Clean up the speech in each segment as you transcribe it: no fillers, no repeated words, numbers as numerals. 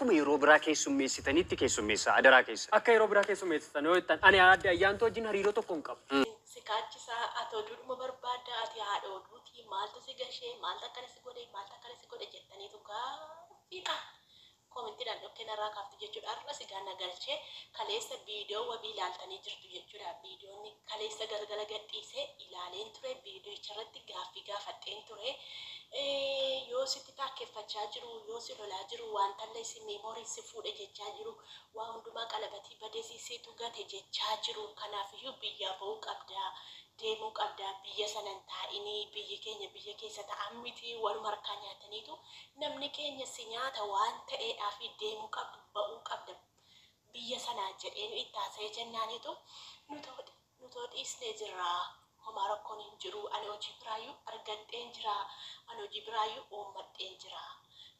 Akkuma yeroo biraa keessummeessitanitti keessummeessaa adaraa keessan. Akka yeroo biraa keessummeessitan yoo jettan ani aadde Ayyaantuu wajjin hariiroo tokko hin qabu. Si kaachisa ati oduudhuma barbaadda ati haadha oduuti maaltu si gashee maaltu akkana si godhe maaltu akkana si godhe jettaniitu gaaffiidha koomentiidhaan dhokkee narraa kaaftu jechuudha har'a sigaa na galchee kaleessa viidiyoo wabii ilaaltanii jirtu jechuudha viidiyoonni kaleessa galgala gadhiise ilaaleen ture viidiyoicha irratti gaaffii gaafadheen ture yoo sitti taakkeffachaa jiru yoo si lolaa jiru waantallee si meemoorii si fuudhe jechaa jiru waa hundumaa qalabatii badesii situ gate jechaa jiru kanaafiyyuu biyyaa ba'uu qabda deemuu qabda biyya sana hin taa'inii biyyi keenya biyya keessa ta'an miti waluma harkaa nyaataniitu namni keenya si nyaata waan ta'eedhaafi deemuu qabda ba'uu qabda biyya sanaa jedheen itti haasa'ee jennaanitu nutoo nutoo dhiisnee jirra homaa rakkoon hin jiru ani hojii biraayyuu argadheen jira ani hojii biraayyuu uummadheen jira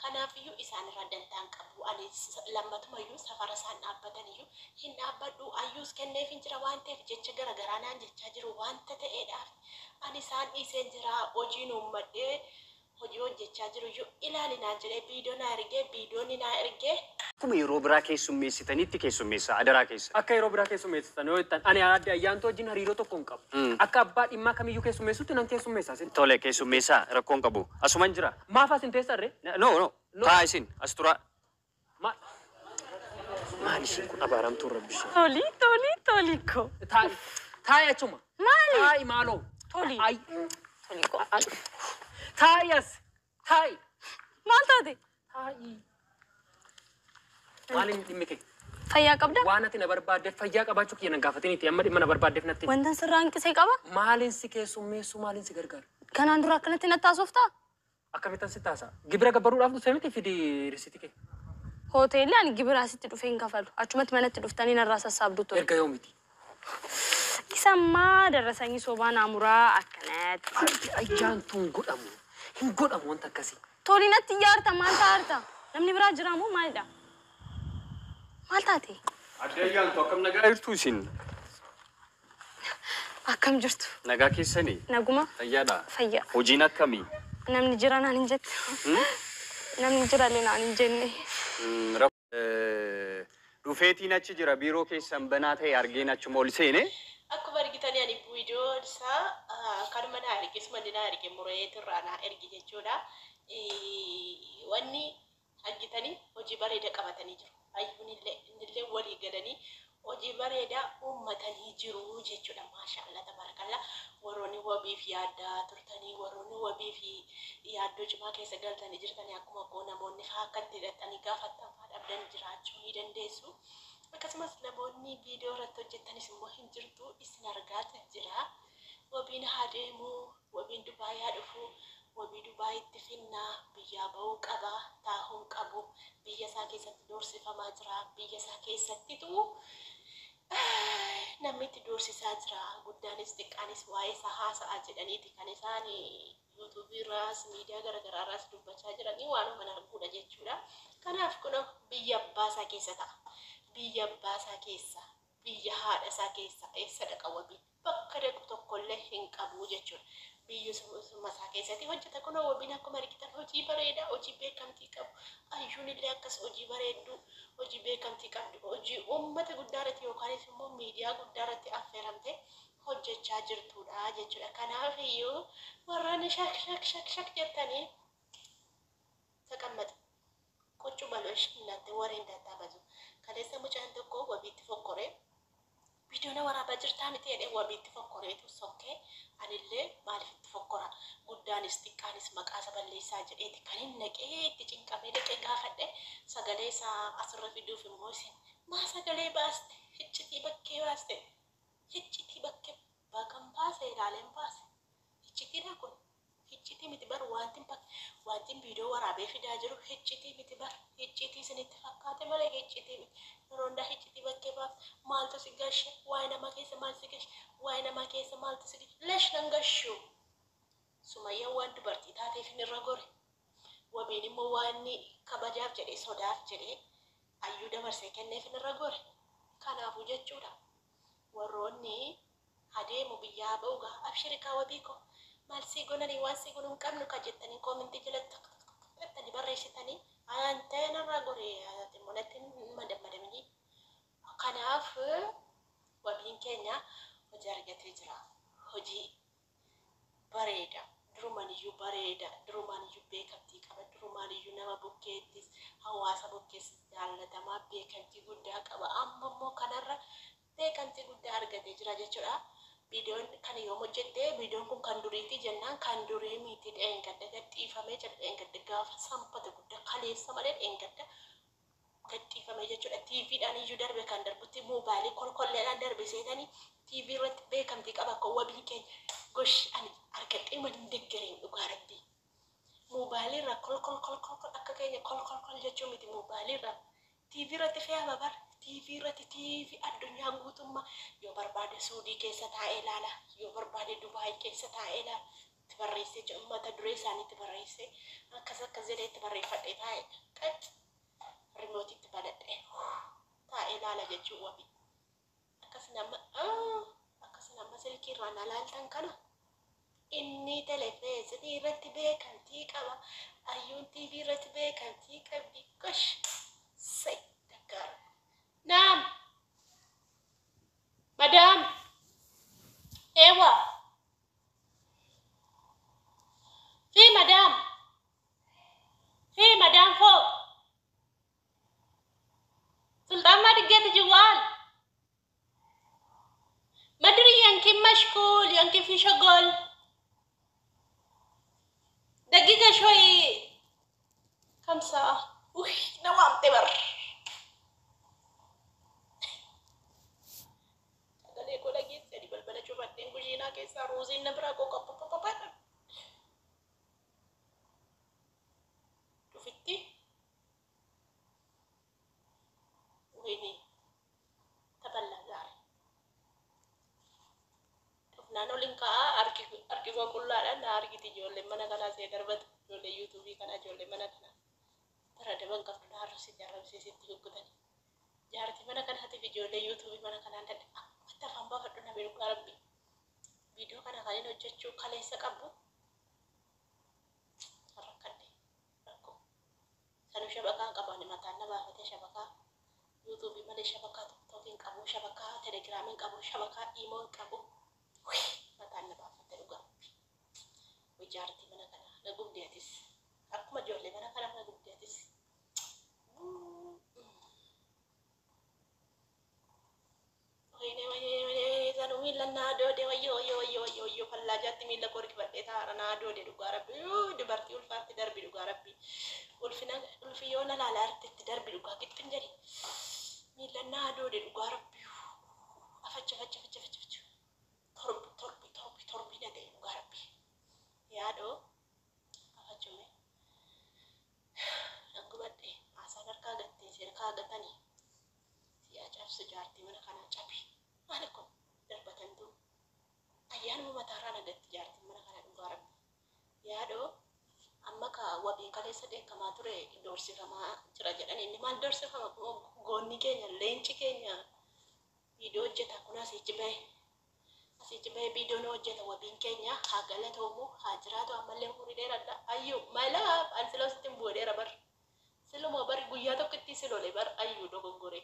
Kanaafiyyuu isaan irraa dantaa hin qabu. Ani lammatumayyuu safara isaan dhaabbataniyyuu hin dhaabbadhu. Ayyuus kenneefin jira waan ta'eef jecha gara garaa naan jechaa jiru wanta ta'eedhaaf ani isaan dhiiseen jira. Hojiin uummadhee hojii hojjechaa jiruyyuu ilaali naan jedhee viidiyoo naa ergee viidiyoonni naa ergee. Akkuma yeroo biraa keessummeessitanitti keessummeessaa adaraa keessan. Akka yeroo biraa keessummeessitan yoo jettan ani aadde Ayyaantuu wajjin hariiroo tokko hin qabu. Akka abbaa dhimmaa kamiyyuu keessummeessutti nan keessummeessa asitti. Tole keessummeessaa rakkoo hin qabu. Asuman jira. Maaf as hin teessan ree? No no No. taa'aa isin as turaa. Ma Maali ishiin kun abaaramtuun rabbi ishee. Tolii tolii tolii koo. Taa'i taa'i achuma. Maali? Taa'i maaloo. Tolii. Ay Tolii koo. taa'i as taa'i. Maal taate? Taa'i. Maali dhimmi kee? Fayyaa qabda? Waan ati na barbaaddeef fayyaa qabaachuu kiyya nan gaafatiniiti amma dhimma na barbaaddeef natti himi. Wantan sirraa hanqisee qaba? Maalin si keessummeessu maalin si gargaaru? Kanaan dura akkanatti natti haasoftaa? Akkamittan sitti haasa'a? Gibira gabbaruudhaaf dhuftee miti fidi risiitii kee. Hoteelli ani gibira asitti dhufee hin kafalu. Achumatti manatti dhuftanii narraa sassaabdu ture. Erga yoomiti? Isa ammaa darasanyii sobaa naa muraa akkanatti. Ayyaantu hin godhamu. Hin godhamu wanta akkasii. Tolii natti iyyaa jirta maal ta'aa jirta? Namni biraa jiraa moo maalidha? Maal taate? Addee Ayyaantu akkam nagaa jirtu isin? Akkam jirtu? Nagaa keessanii? Naguma? Fayyaadha? Fayyaa. Hojiin akkami? Namni jira naan hin jette. Namni jirallee naan hin jenne. Dhufeetiin achi jira biiroo keessan banaa ta'e argeen achuma ol seene. Akkuma argitani ani video isaa kanuma naa erge isuma inni naa erge mureetu irraa naa erge jechuudha. Wanni argitani hojii bareeda qabatanii jiru. Ayyuunillee innillee walii galanii hojii bareeda uummatanii jiru jechuudha. Maasha Allah tabarakallah warroonni wabiif yaaddaa turtanii warroonni wabiif yaaddoo cimaa keessa galtanii jirtanii akkuma koo namoonni faa akka itti hidhattanii gaafattan faa dhabdan jiraachuu ni dandeessu. Akkasumas namoonni viidiyoo irratti hojjettanis immoo hin jirtu isin argaatu jira. Wabiin haa deemu, wabiin Dubaay haa dhufu, wabii Dubaayitti finna, biyyaa ba'uu qaba, taa'uu hin qabu, biyya isaa keessatti doorsifamaa jira, biyya isaa keessattitu namni itti doorsisaa jira, guddaanis xiqqaanis waa'ee isaa haasa'a jedhaniiti kan isaan YouTube irraas miidiyaa garagaraa irraas dubbachaa jiranii waanuma nan arguudha jechuudha. Kanaaf kunoo biyya abbaa isaa keessa ta'a. Biyya abbaa isaa keessa, biyya haadha isaa keessa eessa dhaqa wabiin? Bakka dhaqu tokkollee hin qabu jechuudha. Biyyuma isaa keessatti hojjeta. Kunoo wabiin akkuma argitan hojii bareedaa, hojii beekamtii qabu. Ayyuun illee akkas hojii bareedduu, hojii beekamtii qabdu, hojii uummata guddaa irratti yookaanis immoo miidiyaa guddaa irratti affeeramtee hojjechaa jirtuudha jechuudha. Kanaaf iyyuu warroonni shak shak shak shak jettanii taqammaxu. Quccu balu ish innante waree indattaabazu. Kaleessa mucaan tokko wabiitti fokkoree viidiyoo na waraabaa jirtaa miti jedhee wabiitti fokkoreetu sokkee anillee maaliif itti fokkora guddaanis xiqqaanis maqaa isa balleessaa jedheeti kan hin naqee itti cinqamee dhaqee gaafadhe sagalee isaa asirra fiduuf immoo isin maa sagalee baaste hiccitii bakkee baaste Hiccitii bakke bagan baase ilaaleen baase. Hiccitiidha kun. Hiccitii miti bar wantin bak wantin viidiyoo waraabee fidaa jiru hiccitii miti bar. Hiccitii isinitti fakkaate malee hiccitii miti. Yeroo hundaa hiccitii bakkee baafte maaltu si gashe waa'ee namaa keessa maal si gashe waa'ee namaa keessa maaltu si gashe lesh nan gashu. Sumayyaan waan dubartii taateefin irra gore. Wabiin immoo waan inni kabajaaf jedhee sodaaf jedhee Ayyuu dabarsee kenneefin irra gore. Kanaafuu jechuudha warroonni ha deemu biyyaa haa ba'u gaa abshiri kaa wabii koo maal sii gonanii waan sii gonu hin qabnu ka jettanii koomentii jalatti tak tak tak jettanii barreessitanii Antee narraa goree ati immoo natti hin madammadamini. Kanaaf wabiin keenya hojii argatee jira. Hojii bareeda. Durumaan iyyuu bareeda. Durumaan iyyuu beekamtii qaba. Durumaan iyyuu nama bukkeettis hawaasa bukkeessis jaallatamaa beekamtii guddaa qaba. Amma immoo kanarra beekamtii guddaa argatee jira jechuudha. Viidiyoon kana yoom hojjette? Viidiyoon kun kan duriiti jennaan kan durii miti, dheengadda gadhiifamee jira. Dheengadda gaafa Sanbata Guddaa, kaleessa malee dheengadda gadhiifamee jechuudha. TVdhaan iyyuu darbe, kan darbutti moobaayilii kolkolleedhaan darbe seetanii TV irratti beekamtii qaba akka wabii keenya. Gosh, ani argadhee malin deggereen, dhugaa Rabbii. Moobaayilii irraa kol kol kol kol kol akka keenya kol kol kol jechuu miti, moobaayilii irraa TV irratti fe'ama bar. TV irratti, TV addunyaa guutummaa, yoo barbaade Suudii keessa taa'ee ilaala, yoo barbaade Dubaay keessa taa'ee ilaala. Itti barreessee jiru, mata duree isaanii itti barreessee, akkas akkas jedhee itti barreeffadhee taa'ee qac rimootiitti banadhee taa'ee ilaala jechuun wabii. Akkas nama silkii irraa na laaltan kana inni televizyiinii irratti beekamtii qaba. Ayyuun TV irratti beekamtii qabdi. Gosh, say daggaara. نعم مدام، ايوه في مدام، في مدام فوق. سلطان، ما دقيت جوال، ما ادري، يمكن مشغول، يمكن في شغل. دقيقة شوي، كم ساعة؟ وي، نوام تبر. Sagalee koo dhageessanii balbala cufadheen kushiinaa keessaa ruuziin na biraa qoqqoqqoqqoqqo dhufitti. ወይኔ ተበላ ዛሬ። Dhufnaan olin ka'a, harki koo qullaadhaan na argiti. Ijoolleen mana kanaa see darbatu, ijoollee yuutuubii kanaa, ijoollee mana kanaa bara daban qabdu na arrabsite, arrabsiisitti hojjetan. Jaartii mana kanaatiif ijoollee yuutuubii mana kanaa dadha akkatti afaan baafadhu na beeku Rabbi. Viidiyoo kana kan inni hojjechuu kaleessa qabu rakkadhe rakkoo. Sanuu shabakaa qaban mataan na baafatee, shabakaa yuutuubii malee shabakaa tiktookii hin qabu, shabakaa telegiraamii hin qabu, shabakaa iimoo hin qabu. Mataan na baafate, dhugaa Rabbi. Jaartii mana kanaa na gubdeetis. Akkuma ijoollee mana kanaa na gubdeetis. ወይኔ ወይኔ ወይኔ፣ sanuu miila naa doode. Wayyoo wayyoo wayyoo wayyoo wayyoo, fallaajaatti miila koo hirkifadhee taa'ara, naa doode, dhugaa Rabbi. Dubartii ulfaatti darbi, dhugaa Rabbi. Ulfina ulfi yoo na laala artitti darbi, dhugaa qixxin jedhi. Miila naa doode, dhugaa Rabbi. Afacha facha facha facha facha. Torbi torbi torbi torbi na ta'e, dhugaa Rabbi. Yaadoo afachume. Gubadhe, haasaan harkaa gattee seerkaa gatanii. Siyaa cabsu, jaartii mana kanaa cabi. Maali kun darbatantu? Ayyaanuma mataarraa nagatti jaartiin mana kanaa, dhugaa Rabbi. Yaadoo amma ka wabii kaleessa dheekkamaa ture doorsifamaa jira jedhan. Inni maal doorsifama? Goonni keenya, leenci keenya viidiyoo hojjeta kun asichi bahe. Asichi bahe viidiyoo nu hojjeta. Wabiin keenya haa galatoomu, haa jiraatu, ammallee umurii dheeradha. Ayyuu, my love, ani sila sitti hin bu'eera bar. Siluma bar guyyaa tokkotti si lole bar, ayyuu dogoggore.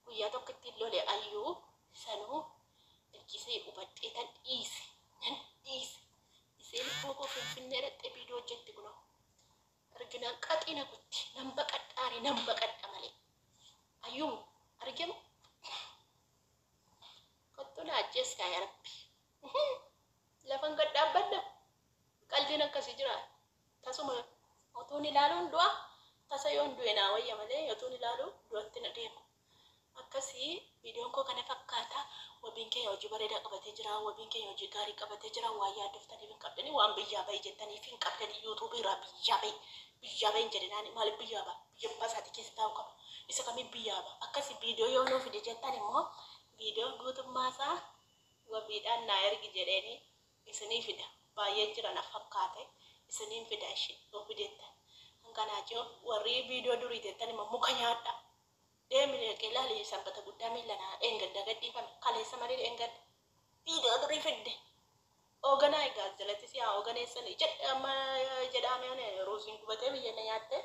Guyyaa tokkotti lole ayyuu, sanuu ergisee hubadhee tan dhiise, nan dhiise. Isheen lubbuu koo Finfinnee dhaqxee viidiyoo hojjetti kunoo. Arginaan qaxina kutti nan baqadhaani, nan baqadha malee. Ayyuu arginu kottu na ajjeeskaa, yaa Rabbi. Lafan gad dhaabbadha. Qalbiin akkasii jira. Tasuma otuun ilaaluun du'a, tasa yoon du'e naa wayya malee otuun ilaalu du'atti na deema. Akkasii viidiyoon koo kana fakkaata. Wabiin keenya hojii bareedaa qabatee jira. Wabiin keenya hojii gaarii qabatee jira. Waan yaaddoftaniif hin qabdanii, waan biyyaa bahi jettaniif hin qabdanii. Yuutuubii irraa biyyaa bahi, biyyaa bahi hin jedhinaan. Maaliif biyyaa baha? Biyya abbaa isaatii keessa taa'u qaba. Isa kamiin biyyaa baha? Akkasii viidiyoo yoo nuu fide jettan immoo viidiyoo guutummaa isaa wabiidhaan naa ergi jedheeni isinii fida. Baay'ee jira na fakkaate, isiniin fida ishee yoo fidettan. Hankanaa jiru warri viidiyoo durii jettan immoo muka nyaadha. Deemi dhaqee ilaali, Sanbata Guddaa miila naa dheengadda gadhiifame, kaleessa malee dheengadda. Viidiyoo durii fidde. Ooganaa egaa jalatti si haa ooganeessanii jedhama jedhamee ruuziin gubatee biyya na nyaatte.